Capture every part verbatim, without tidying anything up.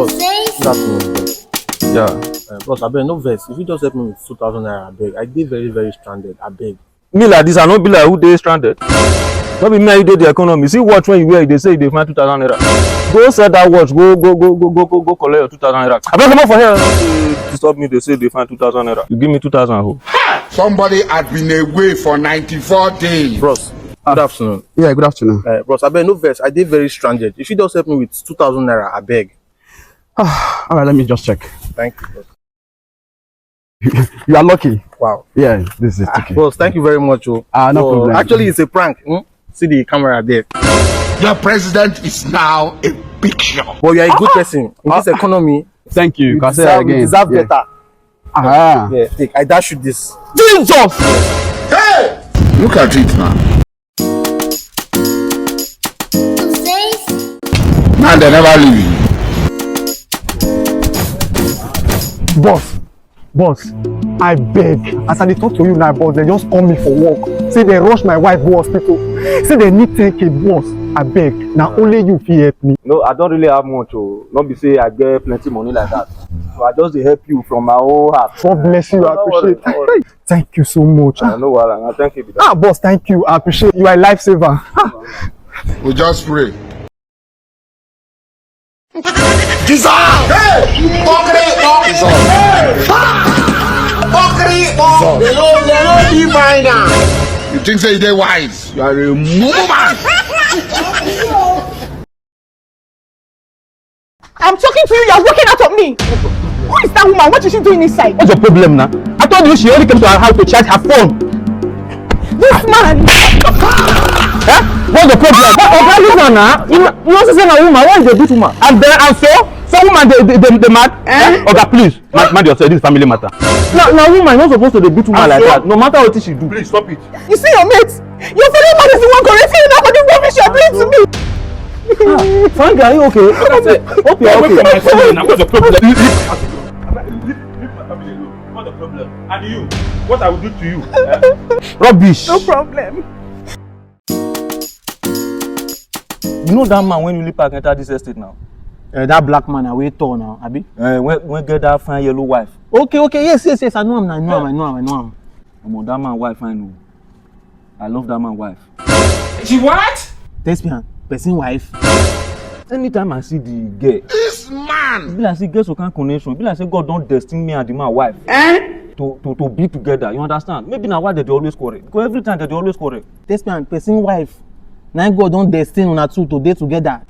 Good afternoon, boss. Yeah. Uh, boss, abeg, no vex. If you just help me with two thousand naira, abeg. I dey very, very stranded, abeg. Me like this, I no be like who dey stranded. No be me and you dey the economy. See watch when you wear, they say you dey find two thousand naira. Go sell that watch, go go go go go go go collect your two thousand naira. Abeg comot for here. No dey disturb me, they say you dey find two thousand naira. You give me two thousand ho. Somebody had been away for ninety-four days. Bros, good afternoon. Yeah, good afternoon. Uh, bros, abeg no vex. I dey very stranded. If you just help me with two thousand naira, abeg. All right, let me just check. Thank you, bros. You are lucky. Wow. Yeah, this is Ah, okay. Bros, thank you very much. Oh. Ah, no So, problem. Actually, it's a prank. Hmm? See the camera there. Your president is now a picture. But you are a good person. In this economy, Thank you. you Can I say that deserve, you again? deserve Yeah. better. Ah, Yeah, take. I dash you this. Jesus! Hey! Look at it now. Now they never leave you. Boss, boss, I beg. As I dey talk to you now, boss, they just call me for work. Say they rush my wife go hospital. Say they need ten K, boss. I beg. Now only you fit help me. No, I don't really have much. Oh, not be say I get plenty money like that. So I just dey help you from my own heart. God bless you. I No worry, appreciate. no worry. Thank you so much. Uh, no wahala, and thank you. Be that. Ah, boss, thank you. I appreciate you. You are a lifesaver. Ah. We just pray. Jesus! Hey! Fuckery! Fuckery! Fuckery! They don't, they don't be mine now. You think say you dey wise? You are a mumu man. I'm talking to you, you're walking out of me. Who is that woman? What is she doing inside? What's your problem now? I told you she only came to our house to charge her phone. This man. Eh? What's the problem? What, what, what is that now? You know, you also say a woman. What is the beat woman? And then and so, so woman they they they, they mad. Eh? Oga, please, mind, mind yourself. This is family matter. Now, now woman not supposed to dey beat woman like that. No matter what she do. Please stop it. You see your mate? Your fellow man is the one correct. You know what the rubbish you're doing to me. Frank, are you okay? Hope you're okay. What's the problem? Leave, leave, leave my family alone. What's the problem? And you, what I will do to you? Eh? Rubbish. No problem. You know that man when you park enter this estate now? Uh, that black man, I wait tall now, abi? Uh, when, when get that fine yellow wife. Okay, okay, yes, yes, yes, I know him, I know him, I know him, I know him. Omo, that man wife, I know. I love that man wife. She what? Thespian, person wife. Anytime I see the girl, this man, be like say get some kind connection. Be like say God don destine me and the man wife to, to, to be together. You understand? Maybe na why they dey always quarrel. Because every time they dey always quarrel. Thespian, person wife. Na God don destine una two to dey together.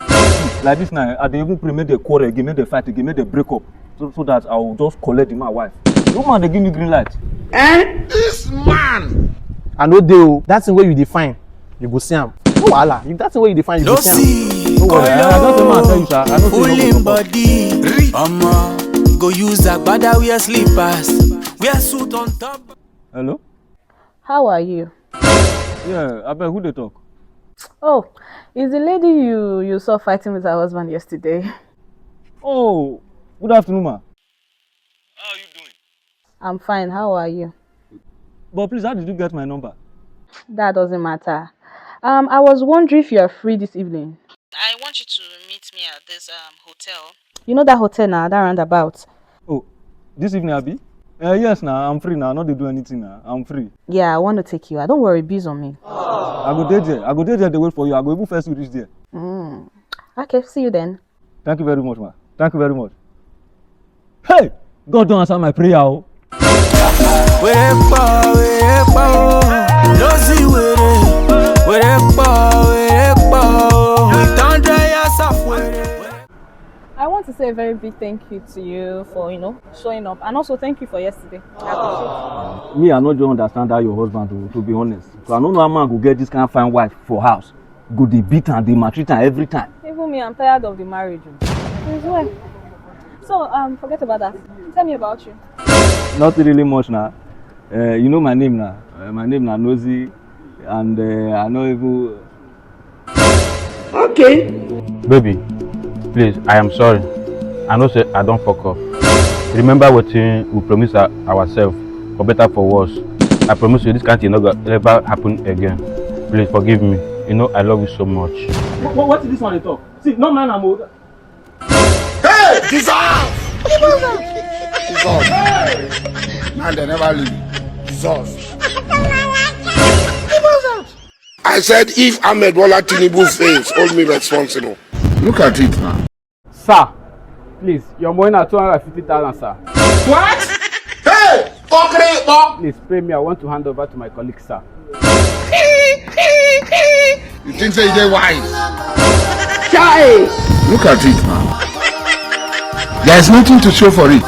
Like this now, I dey even pray make they quarrel again, make they fight again, make they break up. So, so that I will just collect the man wife. No man dey give me green light. Eh? This man. I no dey o. That thing wey you dey find, you go see am. No wahala. If that thing wey you dey find, you go see am. No worry. I, I just say man tell you, sir. I no say no go talk. Body. Omo, go use agbada wear slippers, wear suit on top. Hello? How are you? Yeah, abeg, who dey talk? Oh, it's the lady you you saw fighting with her husband yesterday. Oh, good afternoon, ma. I'm fine. How are you? But please, how did you get my number? That doesn't matter. Um, I was wondering if you are free this evening. I want you to meet me at this um hotel. You know that hotel now, that roundabout. Oh, this evening, abi? Uh, yes, now I'm free now. I no dey do anything now. I'm free. Yeah, I want to take you. I don't worry, bees on me. I go dey there. I go dey there. They wait for you. I go even first you reach there. Mm. Okay, see you then. Thank you very much, ma. Thank you very much. Hey, God don answer my prayer o. Wèrè pọ̀, wèrè pọ̀ o. Ló sì wèrè. Wèrè pọ̀, wèrè pọ̀ o. With hundred years of wèrè. I want to say a very big thank you to you for, you know, showing up, and also thank you for yesterday. I appreciate it. Me, I no just understand that your husband o, to be honest. So I no know how man go get this kind of fine wife for house. Go dey beat am, dey maltreat am every time. Even me, I'm tired of the marriage. It's well. So, um, forget about that. Tell me about you. Not really much now. Uh, you know my name now. Uh, my name now Nosy, and uh, I no even. Okay. Baby, please, I am sorry. I know say I don fuck up. Remember wetin we promise our, ourselves, for better, for worse. I promise you this kind thing no go ever happen again. Please forgive me. You know I love you so much. What, what, what is this one they talk? See, no man, I'm old. Hey! Jesus! Jesus! Man, they never leave. Jesus! I said, if Ahmed Bola Tinubu fails, hold me responsible. Look at it now. Sir, please, your money na two hundred and fifty thousand, sir. What? Hey! Okre! Please pay me. I want to hand over to my colleague, sir. You think say you dey wise? Chai! Look at it now. There's nothing to show for it.